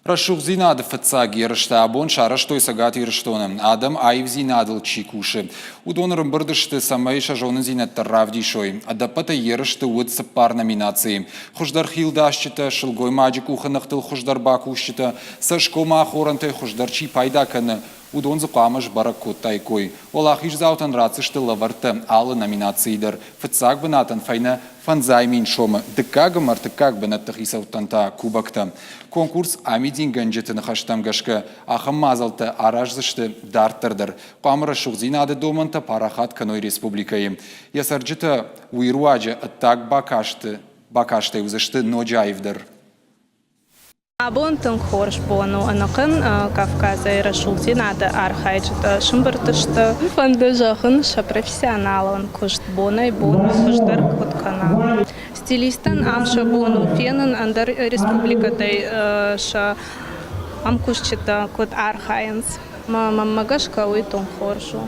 Рӕсугъддзинады фыццаг ерыстӕ абон сарӕзтой Цӕгат Ирыстоны. Адӕм аивдзинадыл чи кусы, уыдон ӕрӕмбырд сты, цӕмӕй сӕ зонындзинӕдтӕ равдисой. Ӕдӕппӕтӕй ерысты уыд цыппар номинацийы. Хуыздӕр хилдасджытӕ, сылгоймаджы къухы ныхтыл хуыздӕр бакусджытӕ, цӕсгомы ахорӕнтӕй хуыздӕр чи пайда кӕны, уыдон дзы хъуамӕ сбӕрӕг кодтаиккой. Уӕлахиздзаутӕн ратдзысты лӕвӕрттӕ алы номинацийы дӕр. Фыццаг бынатӕн фӕйнӕ 5000 сомы, дыккаг ӕмӕ ӕртыккаг бынӕтты хицӕуттӕн та кубоктӕ. Конкурс амидингӕнджыты ныхӕстӕм гӕсгӕ, ахӕм мадзӕлттӕ араздзысты дарддӕр дӕр. Хъуамӕ рӕсугъддзинады домӕнтӕ парахат кӕной республикӕйы. Йӕ цӕрджытӕ уый руаджы ӕддаг бакасты бакастӕй уыдзысты ноджы аивдӕр. Абон тынг хорз бон у ӕнӕхъӕн Кавказӕй рӕсугъддзинады архайджытӕ сымбырд сты. Фӕнды зӕгъын, сӕ профессионалон куыст бонӕй-бонмӕ хуыздӕр куыд кӕна. Стилисттӕн ам сӕ бон у фенын ӕндӕр республикӕтӕй сӕ ӕмкусджытӕ куыд архайынц. Мӕнмӕ гӕсгӕ уый тынг хорз у.